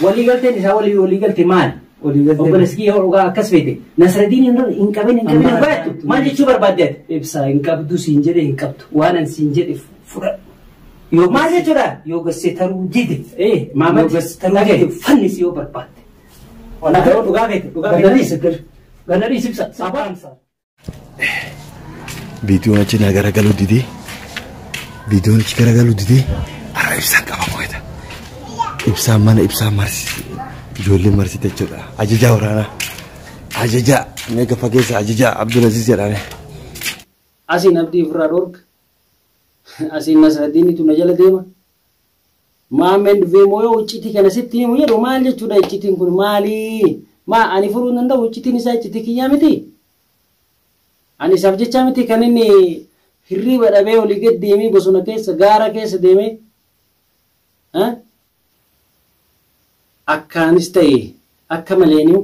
Walii galteen isaa walii galte maali? Walii galteen. Obboleessi kiyya dhugaa akkas feete. Nasraddiin hin qabin hin qabin hin baattu. Maal jechuu barbaadde ati? Ibsaa hin qabdu siin jedhe hin qabdu. Waan an siin jedhe fudhadhu. Yoo Maal jechuudha? Yoo gassee taruu dide. Maamad. Yoo gassee taruu dide fannisi yoo barbaadde. Walaa dhugaa feete dhugaa feete. Ganariis gar. Ganariis ibsa. Sabaansa. Viidiyoon achi naa garagaluu didee. Viidiyoon achi garagaluu didee. Har'a ibsaan qaba mo'ata. Ibsaan mana ibsaan marsi. Ijoolleen marsite jechuudha. Ajajaa waraanaa. Ajajaa meeqa fageessa ajajaa Abdulaziz jedhame. Asiin abdii ofirraa dhorka. Asiin Nasraddiinitu na jala deema. Maammeen dhufee moo yoo iccitii kana sitti himu jedhu maal jechuudha iccitiin kun maali? Maa ani furuu hin danda'u iccitiin isaa iccitii kiyyaa miti? Ani isaaf jechaa miti kan inni hirriiba dhabee olii gad deemee bosona keessa gaara keessa deemee akkaanis ta'e akka maleeniyu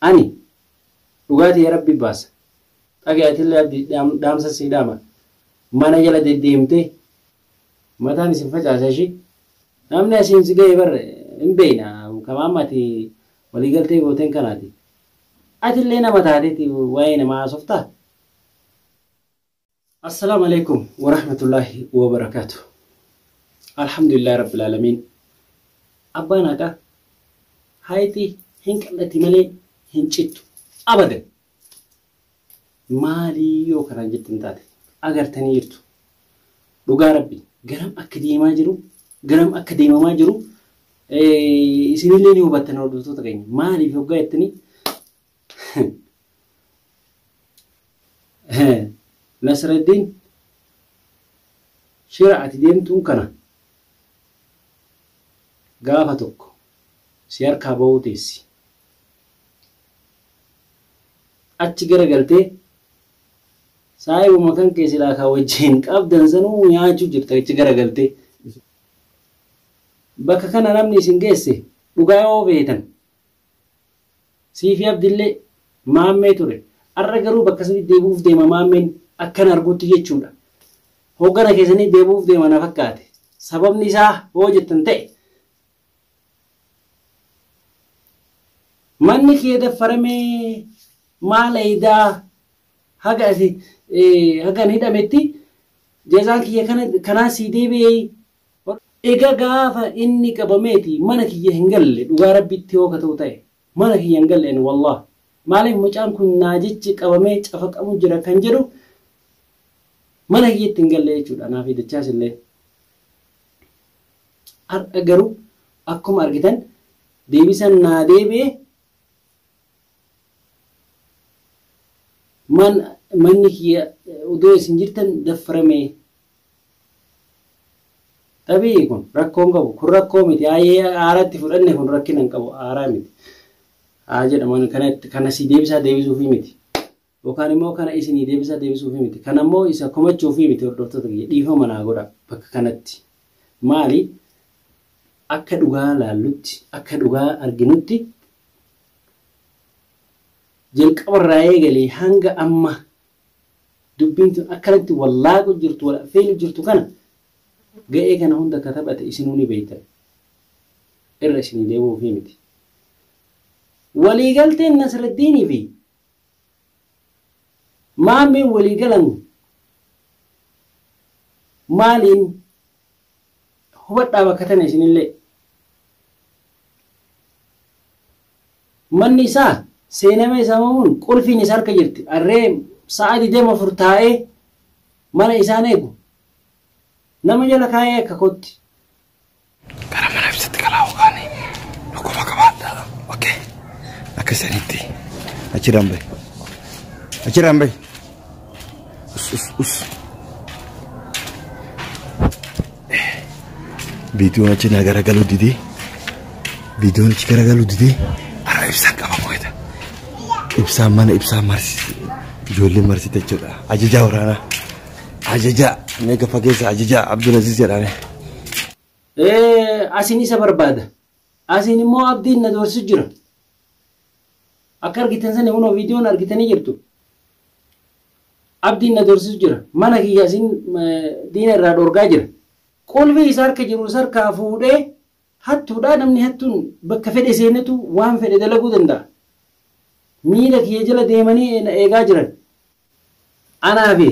ani dhugaatii rabbi baasa. Dhagaatillee abdii dhaamsa sii dhaama. Mana jala deddeemtee mataan isin facaasa ishii. Namni asiin si ga'e bar hin beekna. Kama amma ati waliigaltee gooteen kanaati. Atillee nama taateeti waa'ee namaa haasoftaa? Assalaamu alaikum wa rahmatullahi wa barakaatu. Alhamdulillahi rabbil aalamiin. Abbaan haqaa haayixii hin qal'atti malee hin cittu abadan. Maalii yoo kanaan jettan taate agartanii jirtu. Dhugaa rabbi garam akka deemaa jiru garam akka deemamaa jiru isinillee ni hubattan hordoftoota keenya maaliif hoggaa jettanii Nasraddiin shira ati deemtuun kana gaafa tokko si harkaa ba'uu teessi. Achi garagaltee saayibuma kan kee silaa kan wajjin qabdan sanuu nyaachuu jirta achi garagaltee. Bakka kana namni isin geesse dhugaa yoo beektan siifi abdillee maammee ture. Har'a garuu bakka sanii deebi'uuf deema maammeen akkan arguutti jechuudha. Hoggana keessanii deebi'uuf deema na fakkaate. Sababni isaa hoo jettan ta'e manni kee daffaramee maal eedaa haga ati haga ani hidhametti jazaan kiyya kanaa sii deebi'ee. Egaa gaafa inni qabameeti mana kiyya hin galle dhugaa rabbitti yoo ka ta'u ta'e mana kiyya hin galle ani wallah. Maaliif mucaan kun naa jechi qabamee cafaqamu jira kan jedhu mana kiyyatti hin galle jechuudha naaf dachaas illee. Har'a garuu akkuma argitan deebisan naa deebi'e manni kiyya odoo isin jirtan daffaramee. Tabii kun rakkoo hin qabu. Kun rakkoo miti. Ayyee aaratti fudhanne kun rakkina hin qabu. Aaraa miti. Haa jedhaman kana si deebisaa deebisuufii miti. Yookaan immoo kana isinii deebisaa deebisuufii miti. Kana immoo isa komachuufii miti hordoftoota kiyya. Dhiifama naa godha bakka kanatti. Maali? Akka dhugaa laallutti, akka dhugaa arginutti jalqabarraa eegalee hanga amma dubbiin tun akkanatti wallaaqu jirtu, wal affeelu jirtu kana ga'ee kana hunda akka taphate isinuu ni beektan. Irra isinii deebi'uufii miti. Waliigalteen Nasraddiinii fi maammeen waliigalan maaliin hubadhaa bakka tana isinillee. Manni isaa seenamee saamamuun qulfiin isa harka jirti. Arree sa'a 24 taa'ee mana isaan eegu. Nama jala kaa'ee akka kootti. Gara mana ibsatti kalaa hoogaanii dhukkuba qabaadha. Okey. Akka sanitti. Achirraan bahi. Achirraan bahi. Us us us. Viidiyoon achi naa garagaluu didee. Viidiyoon achi garagaluu didee. Har'a ibsaan qaba mo'ata. Ibsaan mana ibsaan marsi. Ijoolleen marsite jechuudha. Ajajaa waraanaa. Ajajaa meeqa fageessa ajajaa Abdulaziz jedhame. Asiin isa barbaada. Asiin immoo abdiin na doorsisu jira. Akka argitan sani kunoo viidiyoon argitanii jirtu. Abdiin na doorsisu jira. Mana kiyya asiin diina irraa dhorgaa jira. Qulfii isa harka jiru isa harkaa fuudhee hattuudha namni hattuun bakka fedhe seenetu waan fedhe dalaguu danda'a. Miila kiyya jala deemanii na eegaa jiran. Anaa fi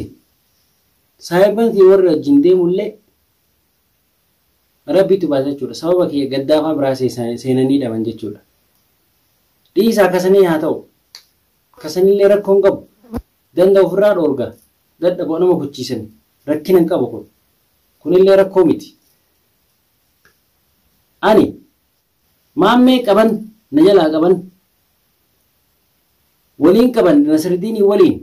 saayibban kiyya warra wajjin deemullee Rabbitu baasa jechuudha. Sababa kiyya gaddaafaa biraa seenanii dhaban jechuudha. Dhiisa akkasanii haa ta'u. Akkasanillee rakkoo hin qabu. Danda ofirraa dhoorga. Dadhaboo nama kuchiisan. Rakkina hin qabu kun. Kunillee rakkoo miti. Ani maammee qaban na jalaa qaban waliin qaban Nasirdiinii waliin.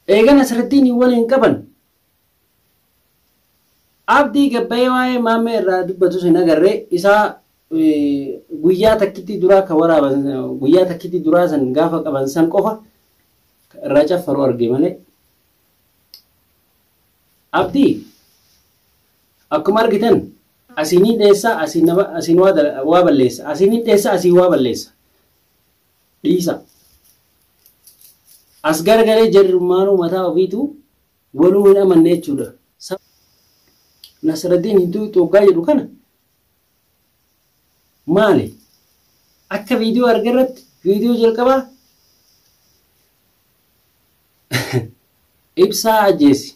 Eega Nasirdiinii waliin qaban Abdii gabbayee waa'ee maammee irraa dubbatus hin agarree isaa guyyaa takkitti duraa ka waraaban guyyaa takkitti duraa san gaafa qaban san qofa irraa caffaru arge malee. Abdii akkuma argitan asiin dheessa asiin nama asiin waa balleessa asiin dheessa asiin waa balleessa dhiisa. As garagalee jarrumaanuu mataa ofiitu waluu hin amanne jechuudha. Nasraddiin hin tuqaa jedhu kana maali? Akka viidiyoo arge irratti viidiyoo jalqabaa ibsaa ajjeesi.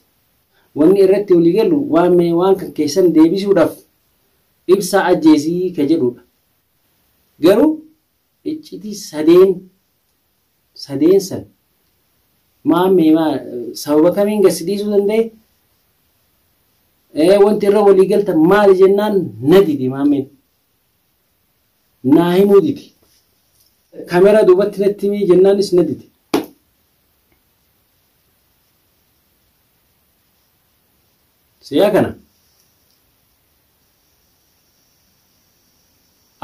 Wanni irratti walii galu waan kan keessan deebisuudhaaf ibsaa ajjeesii ka jedhudha. Garuu iccitii sadeen san maammee sababa kamiin gasi dhiisuu danda'e? Wanti irra walii galtan maali jennaan na didi maammeen. Naa himuu didi. Kaameraa duubatti natti himii jennaanis na didi. Siyaa kana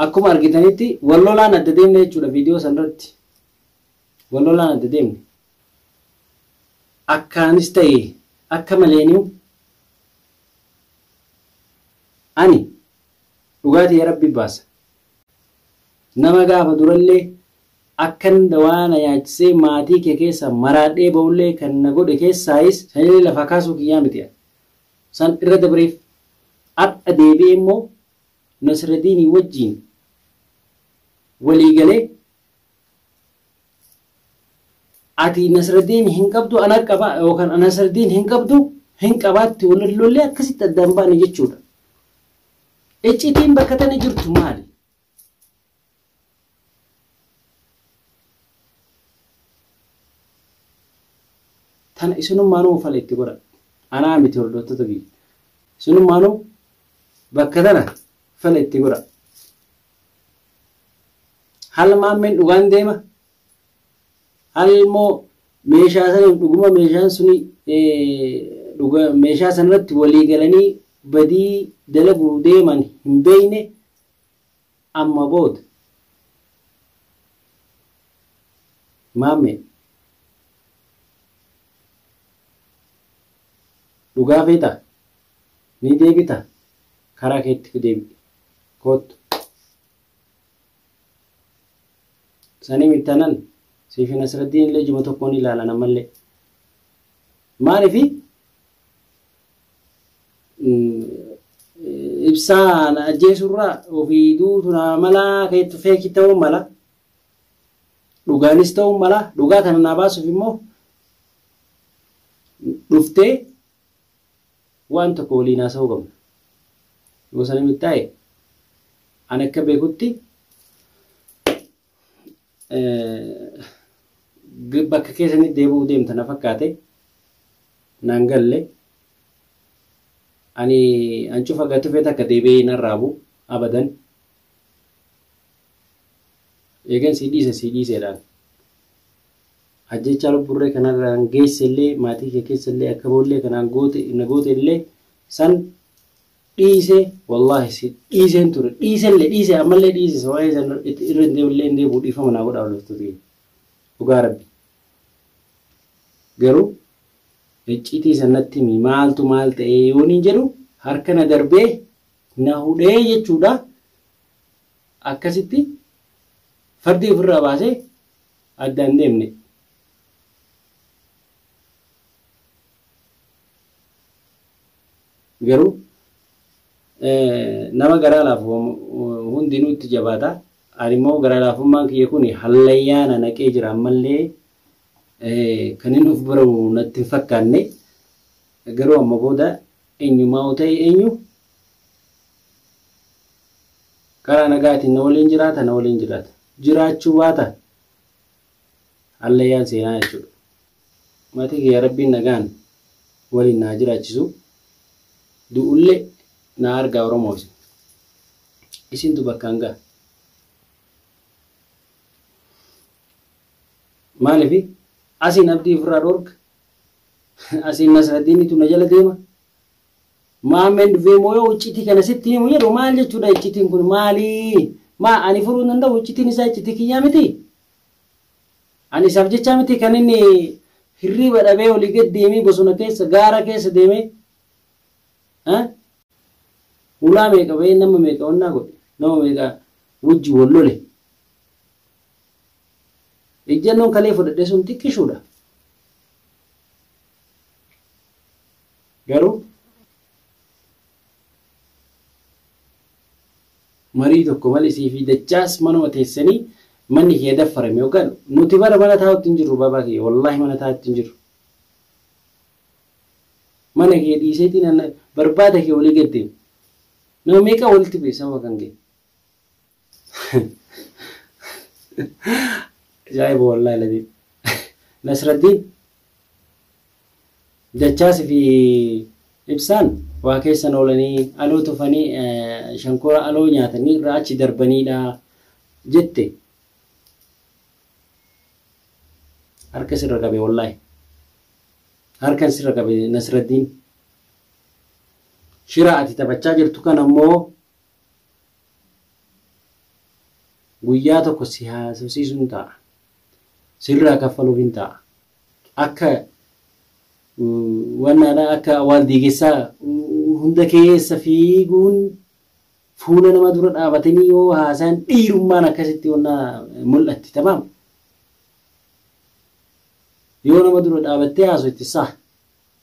akkuma argitanitti wal lolaan adda deemne jechuudha viidiyoo sanarratti. Wal lolaan adda deemne. Akkaanis ta'e akka maleeniyu ani dhugaatii Rabbi baasa. Nama gaafa durallee akkan dawaa na nyaachisee maatii kee keessa maraadhee ba'ullee kan na godhe keessaayis sanillee lafaa kaasuu kiyyaa miti. San irra dabreef har'a deebi'ee immoo Nasraddiinii wajjin walii galee ati Nasraddiin hin qabdu ana qaba yookaan Nasraddiin hin qabdu hin qabaatti walollee akkasitti addaan baane jechuudha. Iccitiin bakka tana jirtu maali? Tana isinummaanuu fala itti godha. Anaa miti hordoftoota biyya. Isinummaanuu bakka tana fala itti godha. Hal maammeen dhugaan deema? Hal immoo meeshaa saniin dhuguma meeshaan suni meeshaa sanarratti walii galanii badii dalaguu deeman hin beekne amma booda. Maammee dhugaa feetaa? Ni deebita? Karaa keetti deebi. Kottu. Sanii mittanan siifi Nasraddiin illee juma tokkoon ilaalan ammallee. Maaliifi ibsaan ajjeesurraa ofii duutu naa malaa keettu feeki ta'uu mala. Dhugaanis ta'uu mala. Dhugaa kana naa baasuuf immoo dhuftee waan tokko waliin haasa'uu qabna. Yoo sana mittaa'e ani akka beekutti bakka keessanitti deebi'uu deemta na fakkaate naan galle ani ancufa gatu feeta akka deebi'ee hin arraabu abadan. Eegan si dhiise si dhiiseedhaan. Ajjechaa lubburree kanarraan geesse illee maatii kee keessa illee akka boollee kanaan goote na goote illee san dhiise wallaahi si dhiiseen ture dhiise illee dhiise ammallee dhiise waa'ee san irra hin deebi'u illee hin deebi'u dhiifama naa godhaa hordoftoota keenya. Dhugaa Rabbi. Garuu icciitii sanatti himi maaltu maal ta'ee yoon hin jedhu harka na darbee na hudhee jechuudha. Akkasitti fardi ofirraa baasee addaan deemne. Garuu nama garaa laafu hundinuu itti jabaata. Ani immoo garaa laafummaan kiyya kun hallayyaa na naqee jira ammallee kan inni of baramu natti hin fakkaanne. Garuu amma booda eenyumaa yoo ta'e eenyu karaa nagaatiin na waliin jiraata na waliin jiraata. Jiraachuu baata hallayyaan seenaa jechuudha. Maatii kiyya Rabbiin nagaan waliin naa jiraachisu du'ullee na argaa Oromoos. Isintu bakkaan ga'a. Maaliif asiin abdii ofirraa dhorka asiin Nasraddiinitu na jala deema. Maammeen dhufee moo yoo iccitii kana sitti himu jedhu maal jechuudha iccitiin kun maali? Maa ani furuu hin danda'u iccitiin isaa iccitii kiyyaa miti. Ani isaaf jechaa miti kan inni hirriba dhabee olii gad deemee bosona keessa gaara keessa deemee ulaa meeqa bahee nama meeqa onnaa godhe nama meeqa wajji wal lole. Ejjannoon kalee fudhadhe sun xiqqishuudha. Garuu marii tokko malee isii fi dachaas manuma teessanii manni kee daffarame yookaan nuti bara mana taa'utti hin jirru baabaa kiyya wallaahi mana taa'utti hin jirru. Mana kee dhiiseetiin barbaada kee olii gad deemu. Nama meeqa walitti beeksama kan ga'e. Ajaa'iba wallaahi ladii. Nasraddiin dachaas fi ibsaan waa keessan oolanii aloo tufanii shankora aloo nyaatanii irraa achi darbaniidha jette. Harka sirra qabe wallaahi. Harkan sirra qabe Nasraddiin. Shira ati taphachaa jirtu kan ammoo guyyaa tokko si haasofsiisuun ta'a. Sirraa kaffaluuf hin ta'a. Akka wannaadha akka awwaal diigessaa hunda keessa fiiguun fuula nama dura dhaabatanii yoo haasaan dhiirummaan akkasitti wannaa mul'atti tamaam. Yoo nama dura dhaabattee haasofti saa.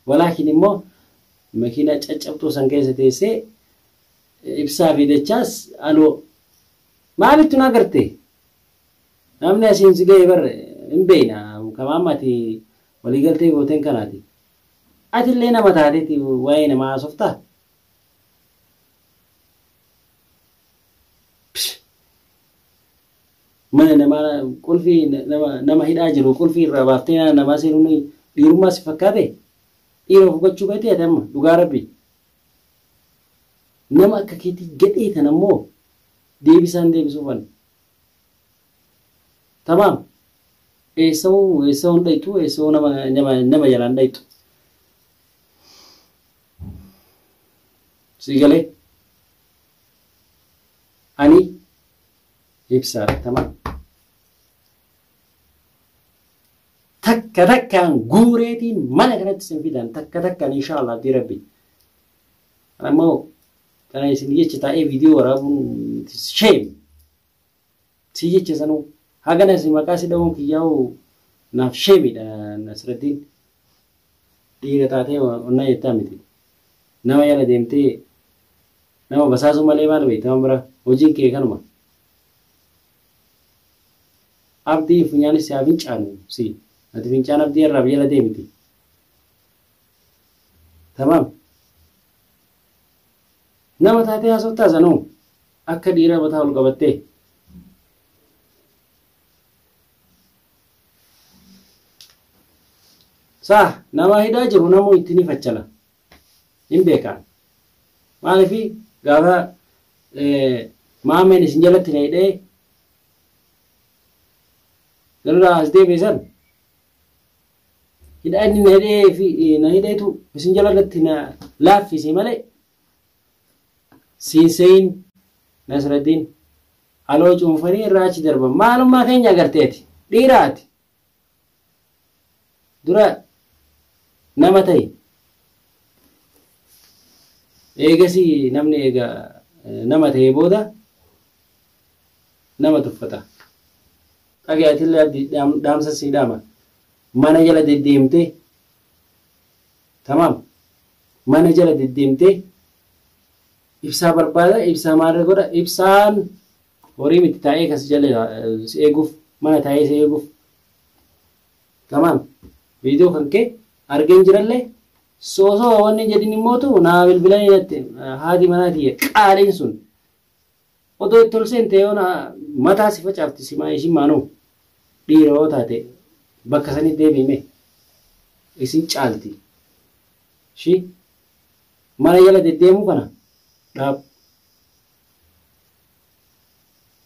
Walaakin immoo makiinaa caccabtuu san keessa teessee ibsaa fi dachaas aloo maalittu na agarte? Namni asiin si ga'e bar hin beekna kamaamma ati waliigaltee gooteen kanaati. Atillee nama taateeti waa'ee namaa haasoftaa? Mana namaa qulfii nama hidhaa jiru qulfii irraa baaftee namaa seenuun dhiirummaa si fakkaate? Dhiira of gochuu beekte ati amma dhugaa rabbi. Nama akka keetii gadhee tan ammoo deebisaan deebisuufan. Tamaam. Eessa'uu eessa'uu hin dhayitu eessa'uu nama nama nama jalaan dhayitu. Si galee ani ibsaadha tamaam. Takka takkaan guureetiin mana kanatti isin fidan takka takkaan inshaallah abdii rabbi. Ammoo kana isin jecha taa'ee viidiyoo waraabuun shame. Si jecha sanuu hagana isin maqaa si dha'uun kiyyaa'u naaf sheemidha Nasraddiin. Dhiira taatee onnaa jettaa miti. Nama jala deemtee nama basaasuu malee maal beekta nama bira hojiin kee kanuma. Abdii funyaanis haa fincaanu si. Ati fincaan abdii irraa jala deemti. Tamaam. Nama taatee haasoftaa sanuu akka dhiira mataa ol qabattee. Saa nama hidhaa jiru namuu itti ni faccala. Hin beekan. Maaliif gaafa maameen isin jalatti na hidhee garuu as deebi'e san hidhaa inni na hidhee fi na hidheetu isin jalatti na laaffise malee siinseyin Nasraddiin aloo cuunfanii irraa achi darban maalummaa keenya agarteeti dhiiraati. Dura nama ta'e eegasii namni eega nama ta'e booda nama tuffata. Dhagaatillee abdii dhaamsa sii dhaama. Mana jala deddeemtee tamaam. Mana jala deddeemtee ibsaa barbaada, ibsaa maal godha, ibsaan horii miti taa'ee kas jala si eeguuf, mana taa'ee si eeguuf. Tamaam. Viidiyoo kan kee argeen jirallee soosoo wanni jedhin immootu naa bilbilanii jette haati manaa tiyya qaaliin sun. Odoo itti ol seente yoo mataa si facaafti simaa ishiin maanoo dhiira yoo taate bakka sanitti deebi'ime isin caalti. Shi mana jala deddeemuu kana dhaab.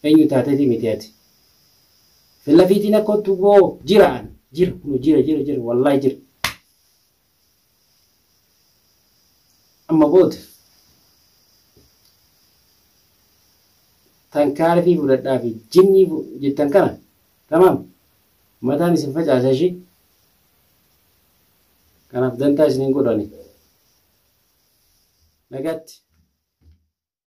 Eenyu taateeti miti ati. Fillafiitiin akka ottu boo jira an jira jira jira jira wallaahi jira. Amma booda tankaarfii fudhadhaa fi jinnii jettan kana tamaam mataan isin facaasa ishii kanaaf dantaa isin hin godhani. Nagaatti.